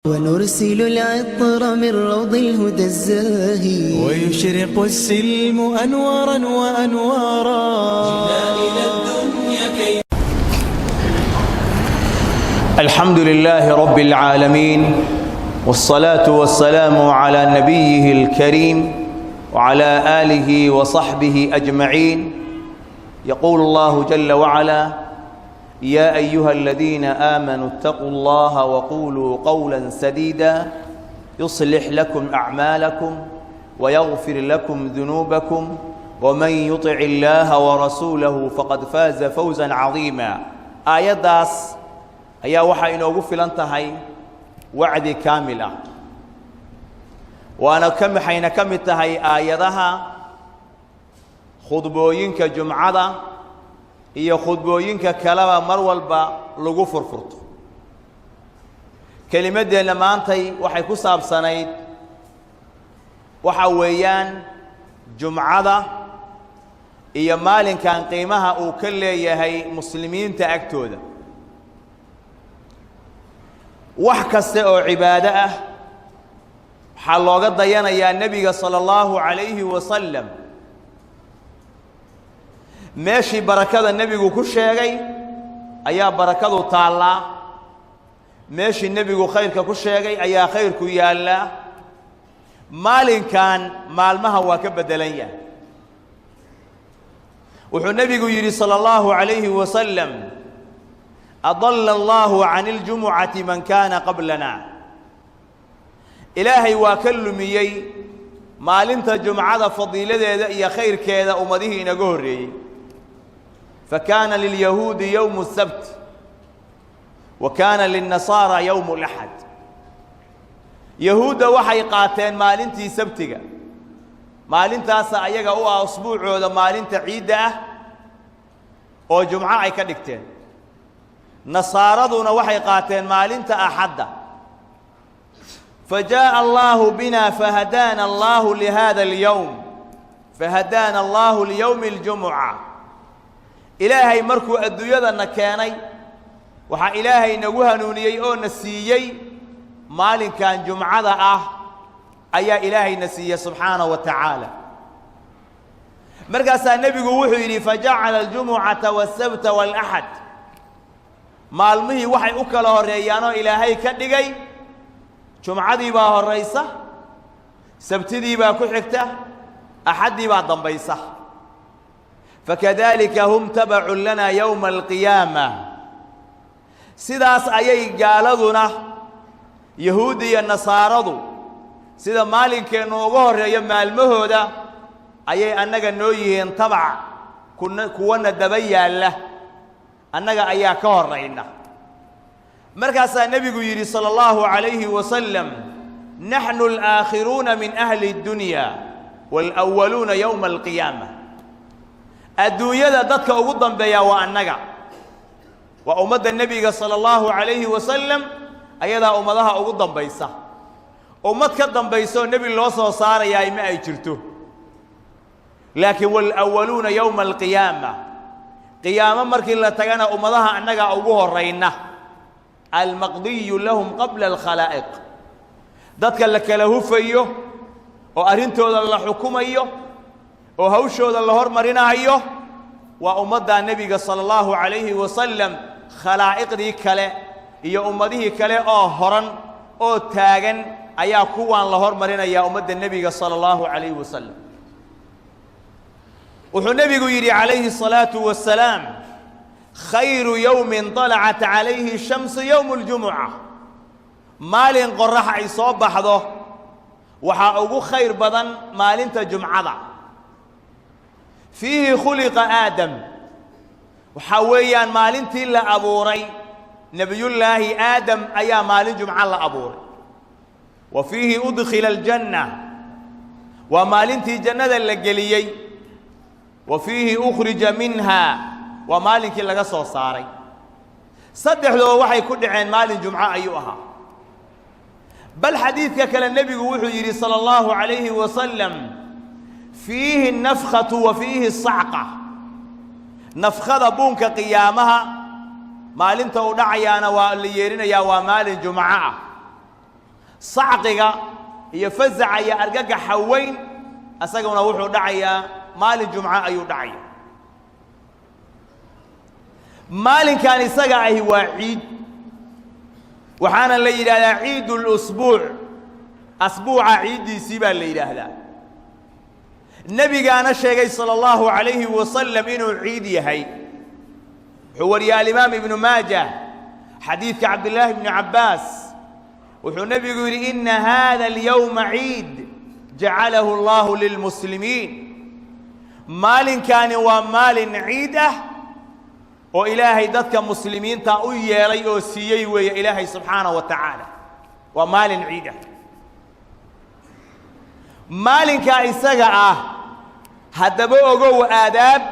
ونرسل العطر من روض الهدى الزاهي ويشرق السلم أنوارا وأنوارا. إلى الدنيا كي الحمد لله رب العالمين، والصلاة والسلام على نبيه الكريم وعلى آله وصحبه أجمعين. يقول الله جل وعلا: يا أيها الذين آمنوا اتقوا الله وقولوا قولا سديدا يصلح لكم أعمالكم ويغفر لكم ذنوبكم ومن يطع الله ورسوله فقد فاز فوزا عظيما. Aayaddaas ayaa waxaa inoogu filan tahay wacdi kaamil ah, waana ka waxayna ka mid tahay aayadaha khudbooyinka jumcada iyo khudbooyinka kaleba mar walba lagu furfurto. Kelimaddeenna maantay waxay ku saabsanayd waxa weeyaan jumcada iyo maalinkan qiimaha uu ka leeyahay muslimiinta agtooda. Wax kasta oo cibaado ah waxaa looga dayanayaa nebiga sala allahu calayhi wasalam. Meeshii barakada nebigu ku sheegay ayaa barakadu taallaa, meeshii nebigu khayrka ku sheegay ayaa khayrku yaallaa. Maalinkan maalmaha waa ka beddelan yahay. Wuxuu nebigu yidhi sala allahu calayhi wasalam: "Adalla allahu can iljumucati man kaana qablana." Ilaahay waa ka lumiyey maalinta jumcada fadiiladeeda iyo khayrkeeda ummadihii inaga horreeyey. Fakaana lilyahuudi yowmu الsabt wa kaana lilnasaara yowmu اlaxad. Yahuudda waxay qaateen maalintii sabtiga, maalintaasa ayaga u ah usbuucooda maalinta ciidda ah oo jumco ay ka dhigteen. Nasaaraduna waxay qaateen maalinta axadda. Fajaaءa allahu bina fahadaana allahu lihada اlyowm, fahadaana allahu liyowmi اljumuca. Ilaahay markuu adduunyadana keenay, waxaa Ilaahay nagu hanuuniyey oo na siiyey maalinkan jumcada ah ayaa Ilaahayna siiyey subxaanaه wa tacaala. Markaasaa nebigu wuxuu yidhi: "Fajacala aljumucata waالsabta waاlaxad." Maalmihii waxay u kala horreeyaanoo Ilaahay ka dhigay jumcadii baa horraysa, sabtidii baa ku xigta, axaddii baa dambaysa. "Fakadalika hum tabacun lana yowma alqiyaama." Sidaas ayay gaaladuna, yahuudda iyo nasaaradu, sida maalinkeennu uga horreeyo maalmahooda ayay annaga noo yihiin tabac, kuna kuwana daba yaalla, annaga ayaa ka horrayna. Markaasaa nebigu yidhi sala allahu calayhi wasalam: "Naxnu alaakhiruuna min ahli اddunya waalwaluuna yowma alqiyaama." Adduunyada dadka ugu dambeeya waa annaga, waa ummadda nebiga sala allahu calayhi wasalam, ayadaa ummadaha ugu dambaysa. Ummad ka dambaysaoo nebi loo soo saarayaa ma ay jirto. Laakiin waalwaluuna yowma alqiyaama, qiyaamo markii la tagana ummadaha annagaa ugu horrayna, almaqdiyu lahum qabla alkhalaa'iq, dadka la kala hufayo oo arrintooda la xukumayo oo hawshooda la hormarinayo waa ummaddaa nebiga sala allahu calayhi wasalam. Khalaa'iqdii kale iyo ummadihii kale oo horan oo taagan ayaa kuwaan la hormarinayaa, ummadda nebiga sala allahu calayhi wasalam. Wuxuu nebigu yidhi calayhi الsalaatu wasalaam: "Khayru yowmin طalacat calayhi shamsu yowmu اljumuca." Maalin qorax ay soo baxdo waxaa ugu khayr badan maalinta jumcada. "Fiihi khuliqa Aadam", waxaa weeyaan maalintii la abuuray nebiyullaahi Aadam ayaa maalin jumco la abuuray. "Wa fiihi udkhila aljanna", waa maalintii jannada la geliyey. "Wa fiihi ukhrija minha", waa maalinkii laga soo saaray. Saddexdooba waxay ku dhaceen maalin jumco ayuu ahaa. Bal xadiidka kale nebigu wuxuu yidhi sala allahu calayhi wasalam: "Fiihi nafkhatu wa fiihi sacqa." Nafkhada buunka qiyaamaha maalinta uu dhacayaana waa la yeerinayaa, waa maalin jumco ah. Sacqiga iyo fazaca iyo argagaxa weyn isaguna wuxuu dhacayaa maalin jumco ayuu dhacaya. Maalinkan isaga ahi waa ciid, waxaana la yidhaahdaa ciid اlusbuuc, asbuuca ciiddiisii baa la yidhaahdaa. Nebigaana sheegay sala allahu calayhi wasalam inuu ciid yahay. Wuxuu wariyey alimaam ibnu maajah xadiidka Cabdillaahi bni Cabbaas, wuxuu nebigu yidhi: "Ina hada alyowma ciid jacalahu allahu lilmuslimiin." Maalinkaani waa maalin ciid ah oo Ilaahay dadka muslimiinta u yeelay oo siiyey weeye Ilaahay subxaanaه wa tacaala. Waa maalin ciid ah. Maalinkaa isaga ah haddaba ogow, aadaab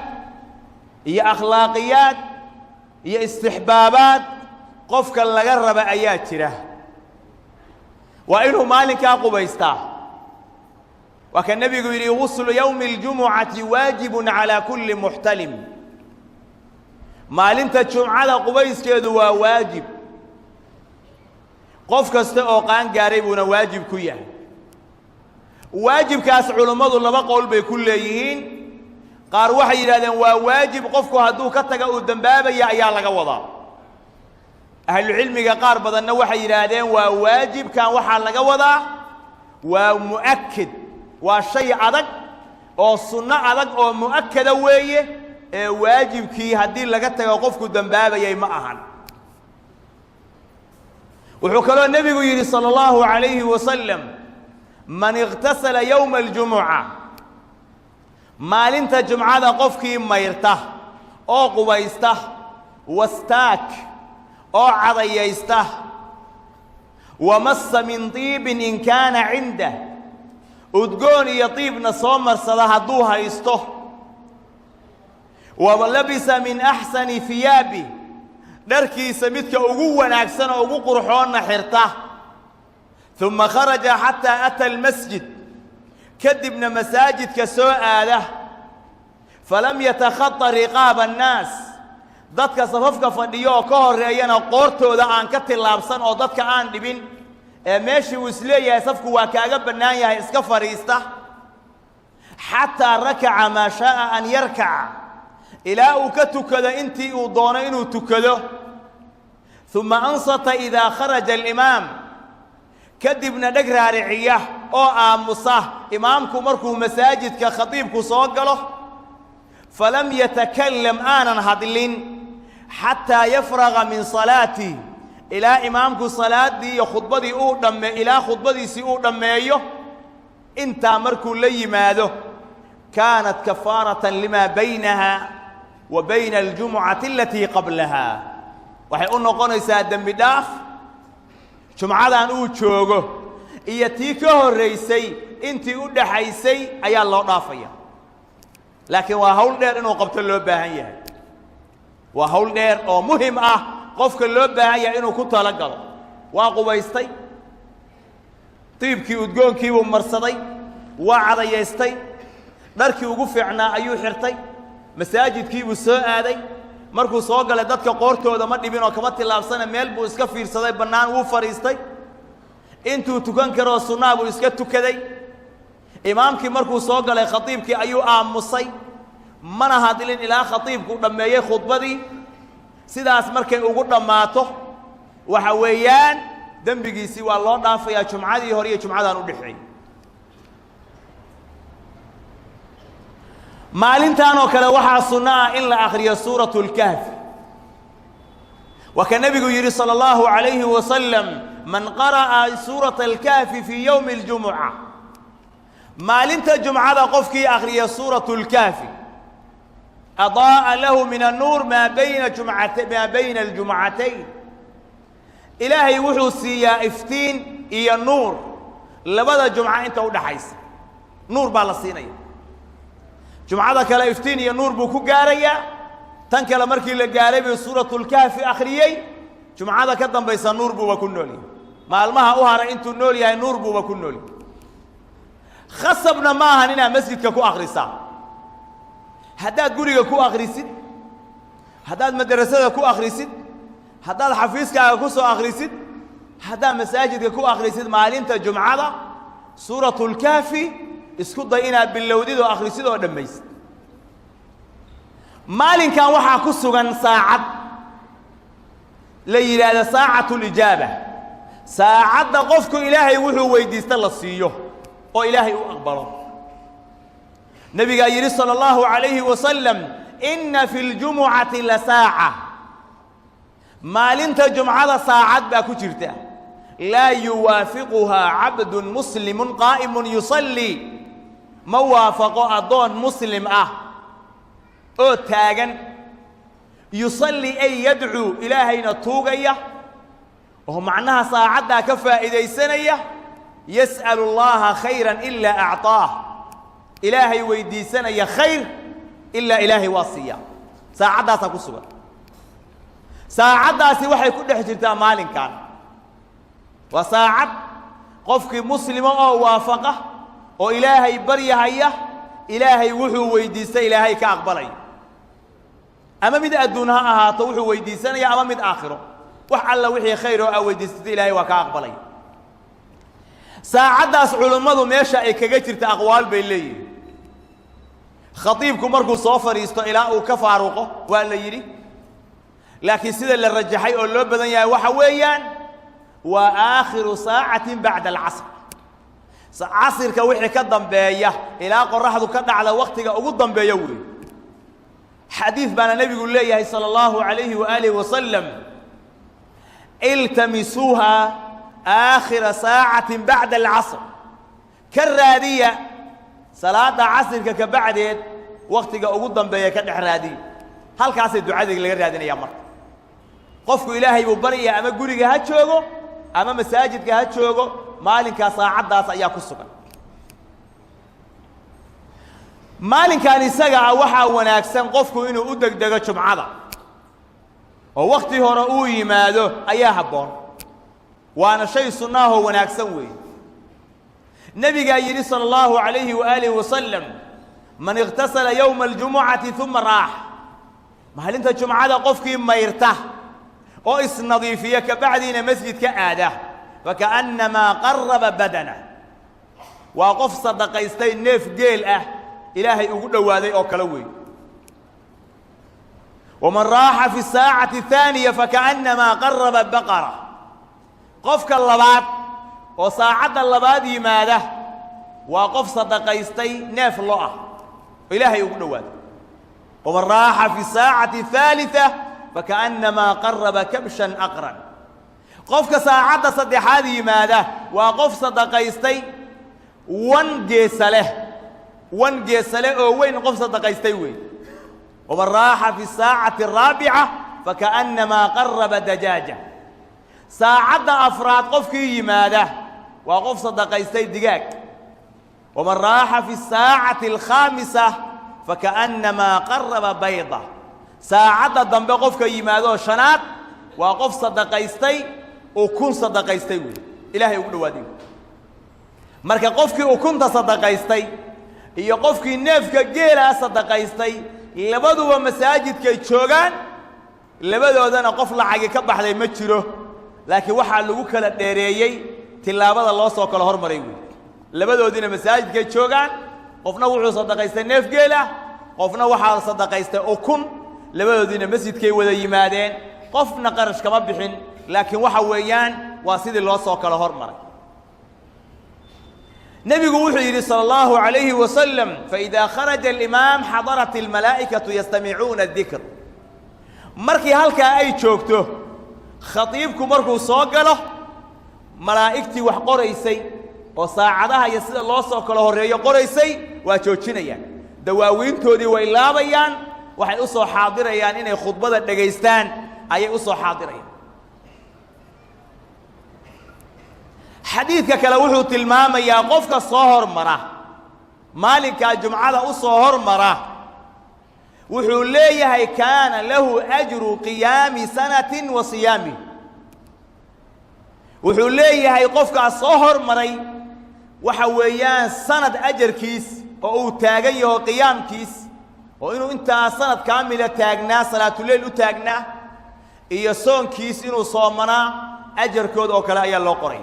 iyo akhlaaqiyaad iyo istixbaabaad qofka laga raba ayaa jira. Waa inuu maalinkaa qubaystaa. Waa ka nebigu yidhi: "غسل يوم الجمعة واجب على كل محتلم." Maalinta jumcada qubayskeedu waa waajib, qof kasta oo qaan gaaray buuna waajib ku yahay. Waajibkaas culummadu laba qowl bay ku leeyihiin. Qaar waxay yidhahdeen waa waajib, qofku hadduu ka taga uu dembaabaya ayaa laga wadaa. Ahlucilmiga qaar badanna waxay yidhaahdeen waa waajibkan waxaa laga wadaa waa mu'akid, waa shay adag oo sunno adag oo mu'akada weeye, ee waajibkii haddii laga tago qofku dembaabayay ma ahan. Wuxuu kaloo nebigu yidhi sala allahu calayhi wasalam: "من اغتسل يوم الجمعة", maalinta jumcada qofkii mayrta oo qubaysta, "واستاك", oo cadayaysta, "ومس من طيب إن كان عنده", udgoon iyo diibna soo marsada hadduu haysto, "ولبس من أحسن ثيابه", dharkiisa midka ugu wanaagsan oo ugu qurxoonna xirta, "ثم خرج حتى أتى المسجد", kadibna masaajidka soo aada, "فلم يتخط رقاب الناس", dadka safafka fadhiyo oo ka horreeyana qoortooda aan ka tillaabsan oo dadka aan dhibin, ee meeshii uu isleeyahay safku waa kaaga bannaan yahay iska fadhiista, "حتى ركع ما شاء أن يركع", ilaa uu ka tukado intii uu doono inuu tukado, "ثم أنصت إذا خرج الإمام", kadibna dheg raariciya oo aamusa imaamku markuu masaajidka khatiibku soo galo, "فلم يتكلم", aanan hadlin, "حتى يفرغ من صلاته", ilaa imaamku salaaddii iyo khudbadii uu dhamme, ilaa khudbadiisii uu dhammeeyo. Intaa markuu la yimaado, "كانت كفارة لما بينها وبين الجمعة التي قبلها", waxay u noqonaysaa dembi dhaaf jumcadan uu joogo iyo tii ka horraysay intii u dhaxaysay ayaa loo dhaafaya. Laakiin waa hawl dheer inuu qabto loo baahan yahay, waa hawl dheer oo muhim ah qofka loo baahan yahay inuu ku talagalo. Waa qubaystay, diibkii udgoonkiibuu marsaday, waa cadayaystay, dharkii ugu fiicnaa ayuu xirtay, masaajidkiibuu soo aaday. Markuu soo galay dadka qoortooda ma dhibin oo kama tillaabsana, meel buu iska fiirsaday bannaan, wuu fadhiistay, intuu tukan karoo sunnaa buu iska tukaday. Imaamkii markuu soo galay, khatiibkii, ayuu aamusay, mana hadlin ilaa khatiibku dhammeeyey khudbadii. Sidaas markay ugu dhammaato, waxa weeyaan dembigiisii waa loo dhaafayaa jumcadii hore iyo jumcadan u dhexeeyey. Maalintan oo kale waxaa sunno ah in la akhriyo suuratu اlkahfi. Waa ka nebigu yidhi salى اllahu عalayhi wasalam: "من قرأ سورة الكهف في يوم الجمعة", maalinta jumcada qofkii akhriya suuratu اlkahfi, "أضاء له من النور ما بين جمعت ما bayna aljumcatayn", Ilaahay wuxuu siiyaa iftiin iyo nuur labada jumco inta u dhaxaysa. Nuur baa la siinaya. Jumcada kale iftiin iyo nuur buu ku gaarayaa. Tan kale markii la gaaray buu suuratulkahfi akhriyey, jumcada ka dambaysa nuur buuba ku nool yahay. Maalmaha u haray intuu nool yahay nuur buuba ku nool yahay. Khasabna ma ahan inaad masjidka ku akhrisaa. Haddaad guriga ku akhrisid, haddaad madrasada ku akhrisid, haddaad xafiiskaaga ku soo akhrisid. Haddaa masaajidka ku akhrisid maalinta jumcada suuratulkaafi, isku day inaad bilowdid oo akhrisid oo dhammaysid. Maalinkan waxaa ku sugan saacad la yidhaahda saacatulijaaba, saacadda qofku Ilaahay wuxuu weydiista la siiyo oo Ilaahay u aqbalo. Nebigaa yidhi sala allahu calayhi wasalam: "Inna fi ljumucati la saaca", maalinta jumcada saacad baa ku jirta, "laa yuwaafiquhaa cabdun muslimun qaa'imun yusallii", ma waafaqo addoon muslim ah oo taagan, "yusallii", ay yadcuu, Ilaahayna tuugaya oo macnaha saacaddaa ka faa'iidaysanaya, "yas'alu Allaha khayran ilaa acطaah", Ilaahay weydiisanaya khayr, ilaa Ilaahay waa siiyaa. Saacaddaasaa ku sugan. Saacaddaasi waxay ku dhex jirtaa maalinkan. Waa saacad qofkii muslima oo waafaqa oo Ilaahay baryahaya, Ilaahay wuxuu weydiistay Ilaahay ka aqbalay, ama mid adduun ha ahaato wuxuu weydiisanaya, ama mid aakhiro. Wax alla wixii khayr oo aa weydiisatay, Ilaahay waa ka aqbalay. Saacaddaas culummadu meesha ay kaga jirta aqwaal bay leeyihin. Khatiibku markuu soo fadhiisto ilaa uu ka faaruqo waa la yidhi, laakiin sida la rajaxay oo loo badan yahay waxa weeyaan waa aakhiru saacatin bacda alcasr, casirka wixii ka dambeeya ilaa qoraxdu ka dhacda, waktiga ugu dambeeya weey. Xadiid baana nebigu leeyahay sala allahu calayhi waaalihi wasalam: "Iltamisuuha aakhira saacatin bacda alcasr", ka raadiya salaada casirka ka bacdeed, waktiga ugu dambeeya ka dhex raadiya. Halkaasay ducadii laga raadinaya. Marka qofku Ilaahay buu baryayaa, ama guriga ha joogo ama masaajidka ha joogo, maalinkaa saacaddaas ayaa ku sugan. Maalinkan isaga ah waxaa wanaagsan qofku inuu u degdego jumcada oo wakti hore uu yimaado ayaa habboon, waana shay sunnaahoo wanaagsan weeye. Nebigaa yidhi sala allahu calayhi waaalihi wasalam: "Man ikhtasala yowma aljumucati uma raax", maalinta jumcada qofkii mayrta oo isnadiifiya, kabacdiina masjidka aada, "fakaannamaa qaraba badana", waa qof sadaqaystay neef geel ah Ilaahay ugu dhowaaday oo kale weey. "Waman raaxa fi saacati ahaaniya fakaannamaa qaraba baqara", qofka labaad oo saacadda labaad yimaada waa qof sadaqaystay neef lo ah oo Ilaahay ugu dhowaaday. "Waman raaxa fi saacati ahaaliثa fakaannamaa qaraba kabshan aqran", qofka saacadda saddexaad yimaada waa qof sadaqaystay wan geesa leh, wan geesa leh oo weyn qof sadaqaystay wey. "Waman raaxa fi saacati araabica fakaannamaa qaraba dajaaja", saacadda afraad qofkii yimaada waa qof sadaqaystay digaag. "Waman raaxa fi saacati alkhaamisa fakaannamaa qaraba bayda", saacadda dambe qofka yimaadoo shanaad waa qof sadaqaystay ukun sadaqaystay wey, Ilaahay ugu dhawaaday. Marka qofkii ukunta sadaqaystay iyo qofkii neefka geelaa sadaqaystay labaduba masaajidkay joogaan, labadoodana qof lacagi ka baxday ma jiro, laakiin waxaa lagu kala dheereeyey tillaabada loo soo kala hormaray wey. Labadoodiina masaajidkay joogaan, qofna wuxuu sadaqaystay neef geel ah, qofna waxaa sadaqaystay ukun, labadoodiina masjidkay wada yimaadeen, qofna qarash kama bixin, laakiin waxa weeyaan waa sidii loo soo kala hormaray. Nebigu wuxuu yidhi sala allahu calayhi wasalam: "Faidaa kharaja alimaam xadarat almalaa'ikatu yastamicuuna adikr". Markii halkaa ay joogto, khatiibku markuu soo galo, malaa'igtii wax qoraysay oo saacadaha iyo sida loo soo kala horreeyo qoraysay waa joojinayaan, dawaawiintoodii way laabayaan, waxay u soo xaadirayaan inay khudbada dhegaystaan ayay u soo xaadirayaan. Xadiidka kale wuxuu tilmaamayaa qofka soo hormara maalinkaa jumcada u soo hormara wuxuu leeyahay kaana lahu ajru qiyaami sanatin wa siyaamih. Wuxuu leeyahay qofkaas soo hormaray waxa weeyaan sanad ajarkiis oo uu taagan yaho qiyaamkiis, oo inuu intaa sanad kaamila taagnaa, salaatuleyl u taagnaa, iyo soonkiis inuu soomanaa Ajarkood oo kale ayaa loo qoray.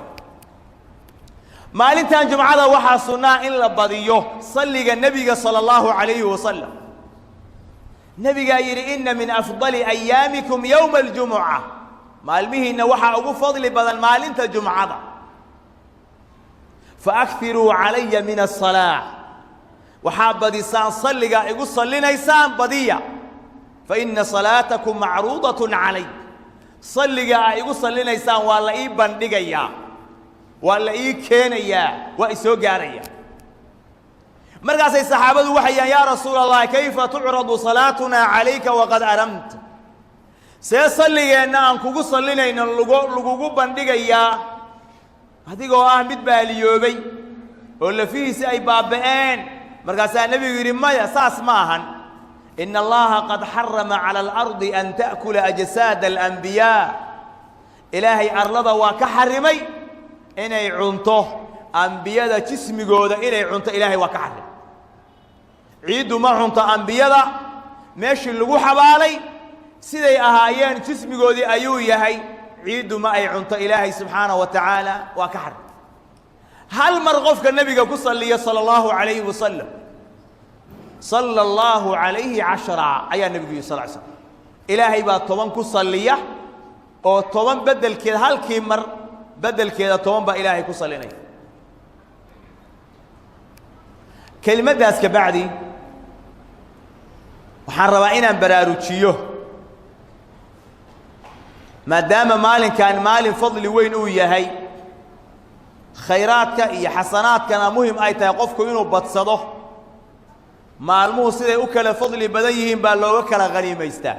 Maalintan jumcada waxaa sunnaa in la badiyo salliga nebiga sala allahu calayhi wasalam. Nebigaa yidhi: "Inna min afdali ayaamikum yowma aljumuca." Maalmihiinna waxaa ugu fadli badan maalinta jumcada. "Faakiruu calaya min asalaa." Waxaa badisaan salligaa igu sallinaysaan, badiya. "Fa ina salaatakum macruudatun calay." Salligaa aa igu sallinaysaan waa la ii bandhigayaa, waa la ii keenayaa, waa isoo gaaraya. Markaasay saxaabadu waxay yahan: "Yaa rasuula Allah, kayfa tucradu salaatunaa calayka waqad aramt?" See salligeenna aan kugu sallinayno lagugu bandhigayaa adigoo ah mid baaliyoobay oo lafihiisi ay baaba'een? Markaasaa nebigu yidhi: "Maya, saas ma ahan. Ina allaha qad xarama cala alardi an ta'kula ajsaada alambiyaa." Ilaahay arlada waa ka xarimay inay cunto ambiyada jismigooda, inay cunto Ilaahay waa ka xarimay. Ciiddu ma cunto ambiyada. Meeshii lagu xabaalay siday ahaayeen jismigoodii ayuu yahay, ciiddu ma ay cunto. Ilaahay subxaanaه wa tacaala waa ka xarimay. Hal mar qofka nebiga ku salliya sala allahu calayhi wasalam, "sala allahu calayhi cashra," ayaa nebigu yihi sal l slam. Ilaahay baa 10 ku salliya, oo 10 beddelkeed, halkii mar beddelkeeda 10 baa Ilaahay ku sallinaya. Kelimaddaas ka bacdi waxaan rabaa inaan baraarujiyo, maadaama maalinkan maalin fadli weyn uu yahay, khayraadka iyo xasanaadkana muhim ay tahay qofku inuu badsado. Maalmuhu siday u kala fadli badan yihiin baa looga kala khaniimaystaa.